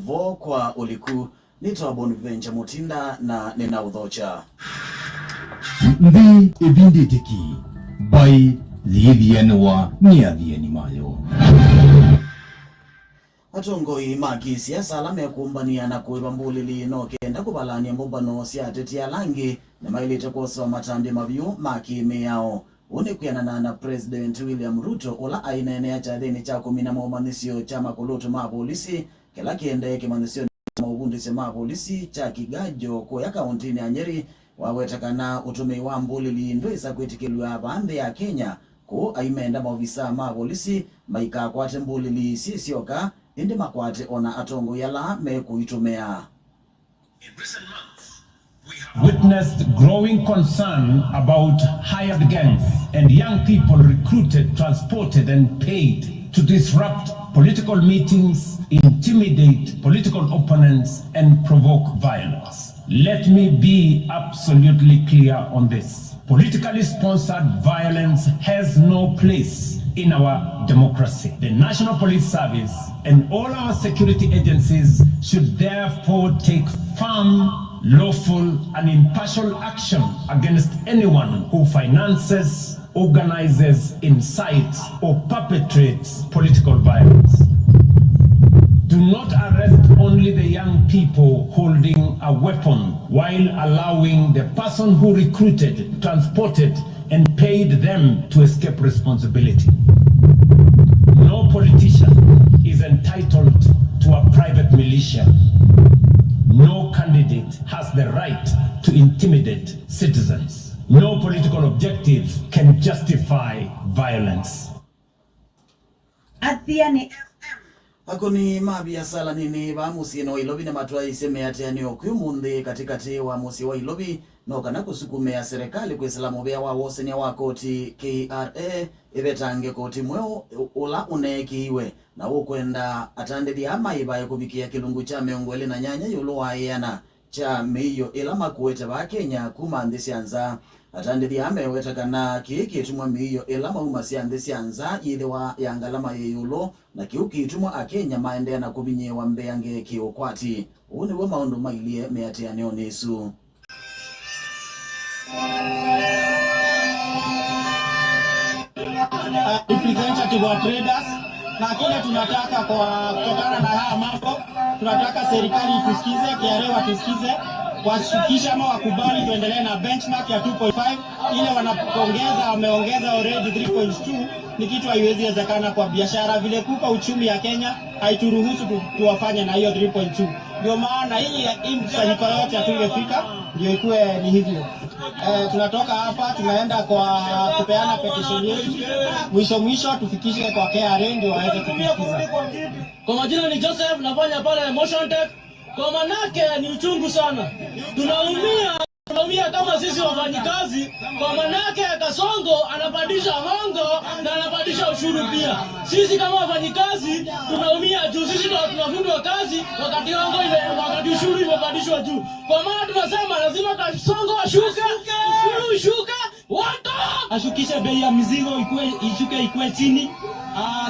Vo kwa uliku nitwa Bonventure Mutinda na nina uthocha Nthi ivinditiki bai yithianwa ni athiani mayo. Atongoi ma kisiasa ala mekumbania na kuiva mbulili no kenda kuvalania mbumbano sya ateti ala angi na mailite kwosewa matambi mavyu ma kimiao. Uni kwianana na President William Ruto ula ainenea chathini cha kumina maumanyisyo cha makulutu ma polisi kila kiendee kimanyisyo mauvundisyo ma polisi cha Kigajo kuya kauntini ya Nyeri waweta kana utumii wa mbulili ndwisa kwitikilwa va nthi ya Kenya ku aimenda maovisa ma polisi maikakwate mbulili sisyoka indi makwate ona atongoi ala mekuitumia. Witnessed growing concern about hired gangs and young people recruited, transported, and paid to disrupt political meetings, intimidate political opponents, and provoke violence. Let me be absolutely clear on this. Politically sponsored violence has no place in our democracy. The National Police Service and all our security agencies should therefore take firm, lawful, and impartial action against anyone who finances, organizes, incites, or perpetrates political violence. Do not arrest only the young people holding a weapon while allowing the person who recruited, transported, and paid them to escape responsibility. No politician is entitled to a private militia. No candidate has the right to intimidate citizens. No political objective can justify violence. Athiani. Akuni ma biasala nini va musyi wa Ilovi na matwaise meatianio kwi munthi katikati wa musyi wa Ilovi no kana kusukumia serikali kwisila muvea wa wosenia wa koti KRA ivetange koti mweu ula uneekiiwe na ukwenda atandithia maivae kuvikia kilungu cha 28 yulu wa iana cha miio ila makuete va Kenya kuma nthi sya nza. Atandithia meweta kana kii kitumwa miio ila mauma sya nthi sya nza yithiwa ya ngalama yi yulu na kiu kitumwa akenya maendea na kuvinyiwa mbeange kiukwati. Uu niwo maundu mailie meatianioni isu. Representative wa traders na kile tunataka kwa kutokana na haya mambo, tunataka serikali itusikize, KRA watusikize, washukishe ama wakubali tuendelee na benchmark ya 2.5. Ile wanaongeza, wameongeza already 3.2, ni kitu haiwezi wezekana kwa biashara. Vile kuka uchumi ya Kenya haituruhusu tuwafanye na hiyo 3.2. Ndio maana hii mkusanyiko yote hatungefika, ndio ikuwe ni hivyo. Tunatoka hapa tunaenda kwa kupeana petition yetu, mwisho mwisho tufikishe kwa KRA ndio waweze kutusikiza. Kwa majina ni Joseph, nafanya pale Motion Tech. Kwa manake ni uchungu sana, tunaumia kama sisi wafanyikazi. Kwa manake Kasongo anapandisha hongo na anapandisha ushuru pia. Sisi kama wafanyikazi tunaumia juu sisi ndio tunafundwa kazi wakati hongo ile, wakati ushuru imepandishwa juu. Kwa maana tunasema lazima Kasongo ashuke, ushuru ushuke, watu ashukishe bei ya mizigo ikue, ishuke ikue chini.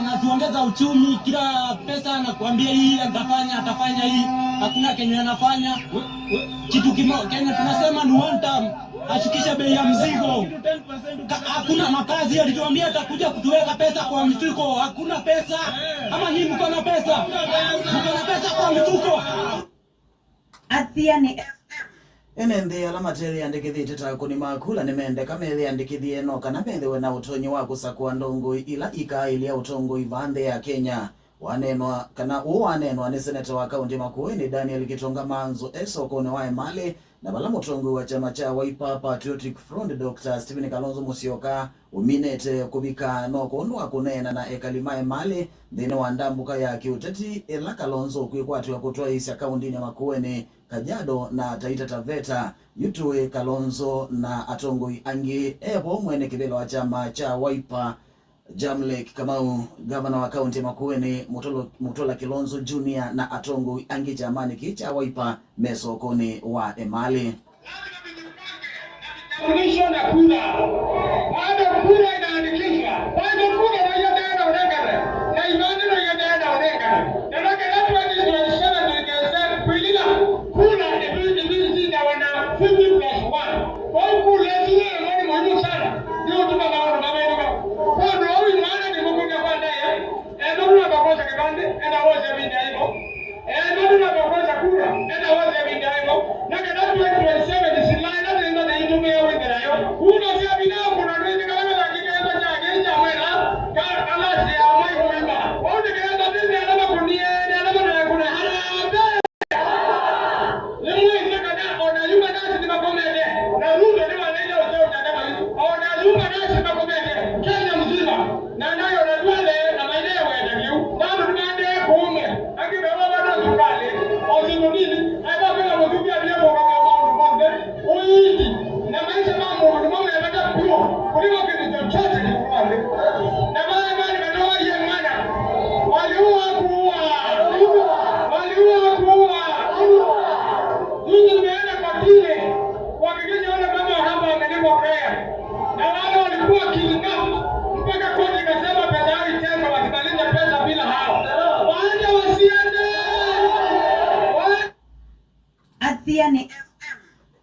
Na tuongeza uchumi. Kila pesa anakuambia hii atafanya, atafanya hii, hakuna Kenya anafanya kitu kimo. Kenya tunasema ni one time, ashukishe bei ya mzigo. Hakuna makazi, alituambia atakuja kutuweka pesa kwa mifuko, hakuna pesa. Ama nyinyi mko na pesa? Mko na pesa kwa mifuko? Athiani. Ene nthi ala matethiandikithite ta akuni ma kula nimendeka methiandikithie no kana methiwe na utonyi wa kusakua ndongoi ila ikailia utongoi va nthi ya Kenya. Wanenwa kana uu wanenwa ni seneta wa kaunti Makueni Daniel Kitonga Manzo esokoni wa Emali na vala mutongoi wa chama cha Wiper Patriotic Front Dr. Stephen Kalonzo Musyoka uminete kuvika no kundu wa kunena na ekali ma Emali nthini wa ndambuka ya kiuteti ila Kalonzo kwikwatiwa kutwaisya kaunti ya Makueni, Kajiado na Taita Taveta. Yutue Kalonzo na atongoi angi evo mwene kivelo wa chama cha Wiper Jamlek Kamau, gavana wa kaunti Makueni Mutola Kilonzo Junior na atongoi angi chamani kicha Wiper mesokoni wa Emali. Na kura bado kura inaandikishwa bado kura na na imani na Athiani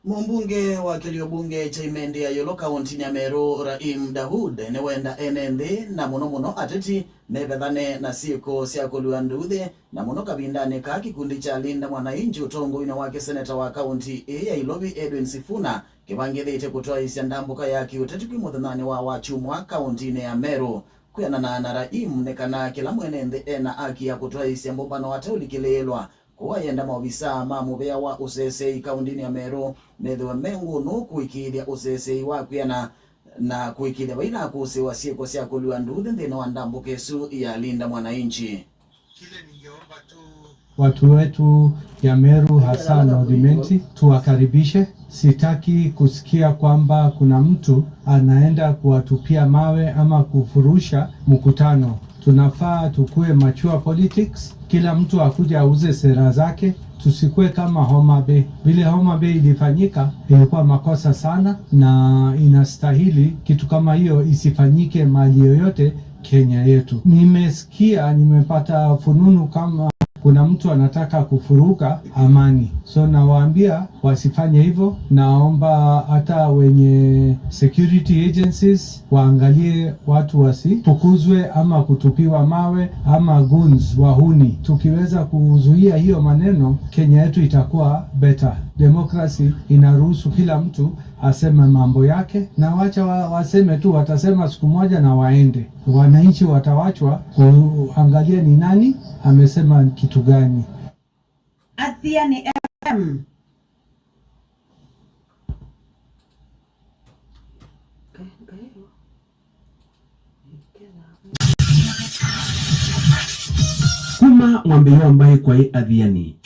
Mumbunge wa kilio bunge cha Imendi ya Yolo kaunti ya Meru Rahim Daud niwenda ene nthi na muno muno ateti mepethane na siiko sya kulua nduthi na muno kavindani ka kikundi cha Linda Mwananchi utongoini wake seneta wa kaunti ii ya Ilovi Edwin Sifuna kivangithite kutwaisya ndambuka ya kiuteti kwi muthenani wa wachumwa kaunti ya Meru kwianana na Rahim ni kana kila mwene nthi ena aki ya kutwaisya mbumbano ateulikililwa kuwayenda maobisa ma muvea wa usesei kaundini ya Meru methiwe mengunu kuikithya usesei wa kwiana na kuikithya vaina kusiwa syiko sya kuliwa nduthi nthini wa ndambuka isu ya Linda Mwananchi. Watu wetu ya Meru hasa North Imenti tuwakaribishe. Sitaki kusikia kwamba kuna mtu anaenda kuwatupia mawe ama kufurusha mkutano. Tunafaa tukue mature politics, kila mtu akuja auze sera zake, tusikue kama Homa Bay. Vile Homa Bay ilifanyika ilikuwa makosa sana, na inastahili kitu kama hiyo isifanyike mahali yoyote Kenya yetu. Nimesikia, nimepata fununu kama kuna mtu anataka kufuruka amani, so nawaambia wasifanye hivyo. Naomba hata wenye security agencies waangalie watu wasifukuzwe ama kutupiwa mawe ama goons wahuni. Tukiweza kuzuia hiyo maneno, Kenya yetu itakuwa better. Democracy inaruhusu kila mtu aseme mambo yake, na wacha waseme tu, watasema siku moja na waende. Wananchi watawachwa kuangalia ni nani amesema kitu gani. Athiani FM. Kuma mwambeyo ambaye kwai athiani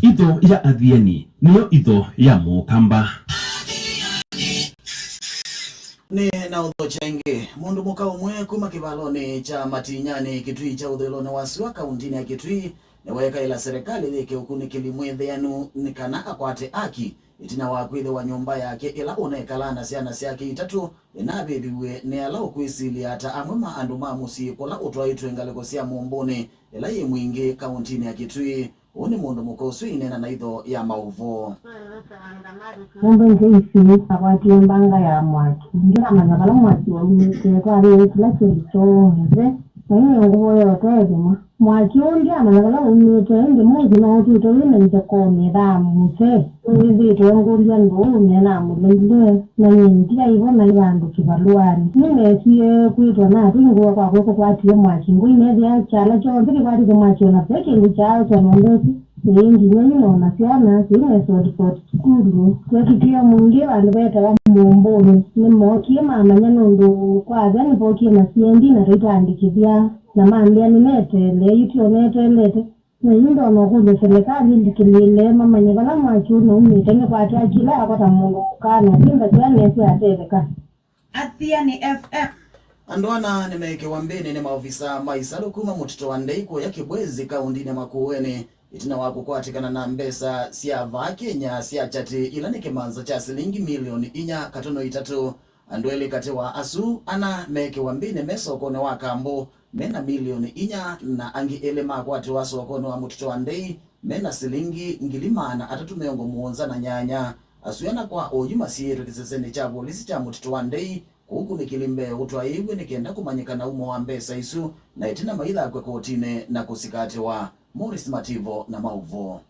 itho ya athiani niyo itho ya mukamba. Ni na uthocha ingi mundu muka umwe kuma kivaloni cha Matinyani Kitui cha uthiloni wa sua kauntini ya Kitui niweka ila serikali yike ukunikili mwithianu ni kana akwate aki itina wa kwithiwa nyumba yake ila unekala na syana syake itatu inaviviwe ni ala ukwisilia ata amwe ma andu ma musyi kula utwaitwe ngaliko sya mumbuni ila yi mwingi kauntini ya Kitui. Uu ni mundu muka usu inena na itho ya mauvo. Mundu ngeisi akwatie mbanga ya mwaki ngiramanya vala mwaki waumite twariwe kila kindu kyonthe na iyo nguo yote ethimwa mwaki uu ndiamanya vala waumite indi mungi no utwite wina nthekoni thaa muse withitwe ngulia nduume na mulinde na nyindia ivo na ivandu kivaluani nimesie kwitwa na nguo kwakwe kukwatie mwaki ngui nethia kyala kyonthe kikwatite mwaki ona ve kindu kyao kyonombesi ingi nona syana siine sukulu kwekitie mwingi vandu vetawa mumbuni nimokie mamanya nundu kwathya nivokie na siendi na twitandikithya na mambia nimetele itio netelete na indo nokulya serikali ilikilile mamanye vala mwaki unaumite nikwatya kila akwata mundu mukana singa syanesi atetheka. Athiani FM. Andwana nimeekewa mbini ni maofisa maisalo kuma mutito wa Ndeiku ya Kibwezi kaundini ya Makueni itina wa kukwatikana na mbesa sya va Kenya sya chati ila ni kimanza cha silingi milioni 4.3. Andu eli kati wa asu ana meekewa mbini mesokoni wa Kambo mena milioni 4 na angi ele makwati wa sokoni wa mutito wa Ndei mena silingi 378. Asuyana kwa oyu masietu kiseseni cha polisi cha mutito wa Ndei huku nikilimbe utwaiwe nikienda kumanyikana umo wa mbesa isu na itina maitha kwe kotine na kusikatiwa. Morris Mativo na mauvo.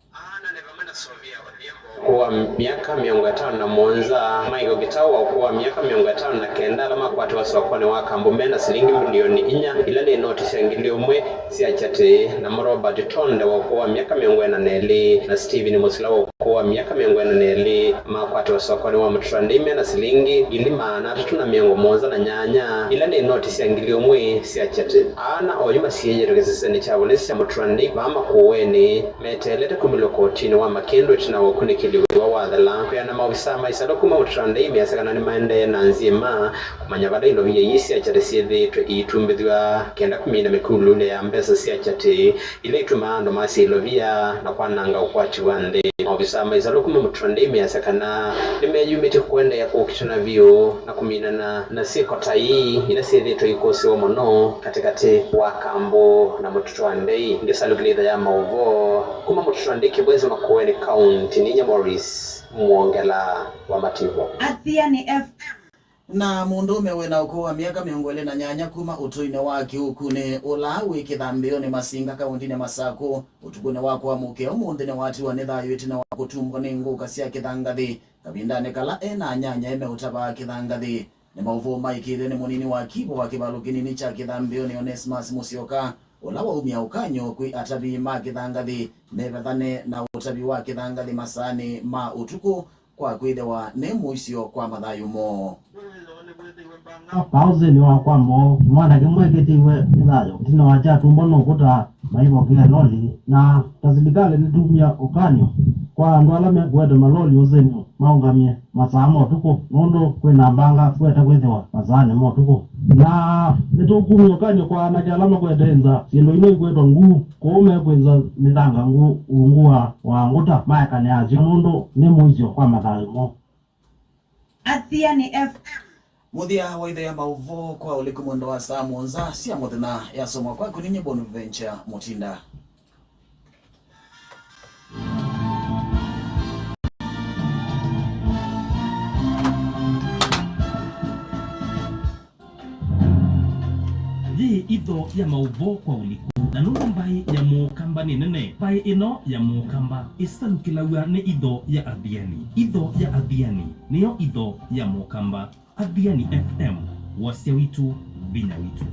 Kuwa miaka 57 Michael Gitau wa kuwa miaka 59 alama kwati wa sokoni wa Kambo mena silingi milioni 4 ila ni noti cia 1,000 cia chati na Robert Tonde wa kuwa miaka 42 na Steven Musila wa kuwa miaka 42 makwati wa sokoni wa Mutrandi mena silingi 378 ila ni noti cia 1,000 cia chati ana oyuma siyeyerekesese cha polisi cha Mutrandi bama kuweni metelete kumilokotini wa Makindu tina wakunikili. Usikili wa wathela kwiana maofisa ma isalo kuma utranda imiasekana ni maendee na nzima kumanya vala ilovia ii sya chati syithitwe iitumbithwa kenda kumina mikulule ya mbesa sya chati ila itumaa andu masya ilovia na kwananga ukwati wa nthi. Maofisa ma isalo kuma mutranda imiasekana nimeyumite kuendeea kuukitana viu na kuminana na syiko ta ii ila syithitwe ikusiwa muno katikati wa kambo na mututu wa ndei. Ngisalukilitha ya mauvo kuma mututu wa ndei Kibwezi Makueni County ninya Morris Mwongela wa Mativo. Athiani FM. Na mundume wina ukuu wa miaka 28 kuma utuine wa kiukune ula wi kithambioni Masinga kaundine Masaku utukune wakwa muke umuthi ni watiwa ni thayu itina wa kutumbwa ni nguka sya kithangathi kavindani kala ena anyanya emeutava kithangathi. Ni mauvu maikithio ni munini wa kivu wa kivalo kinini cha kithambioni Onesmus Musyoka ula waumia ukanyo kwi atavi ma kithangathi mevethane na utavi wa kithangathi masani ma utuku kwa kwithiwa ni muisyo kwa mathayu moo. Pauzi ni wakwa mo mwana kimwe kitiwe ni thayo tina wacha tumbo no kuta maivokea loli na tasilikali nitumia ukanyo kwa andu ala mekwete maloli usini maungamie masaa motuku nundu kwina mbanga kwete kwithiwa masaani motuku na nitukumia ukanyo kwa anake ala makwete nza syindu ino ikwetwa nguu kuu mekwinza mithanga nguu ungu wa nguta maekane asyo nundu ni muisyo kwa mathayu moo. Athiani FM. Muthia wa ithe ya mauvo kwa uliku mwendo wa saa muonza sia muthenya yasomwa kwaku ninyi Bonaventure Mutinda. Yi itho ya mauvo kwa uliku na nundu mbai ya mukamba ni nene mbai ino ya mukamba isalukilaw'a ni itho ya Athiani. Itho ya Athiani niyo itho ya mukamba. Athiani FM, wasia witu vinya witu.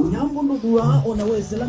Unyambo nduthua onawezela.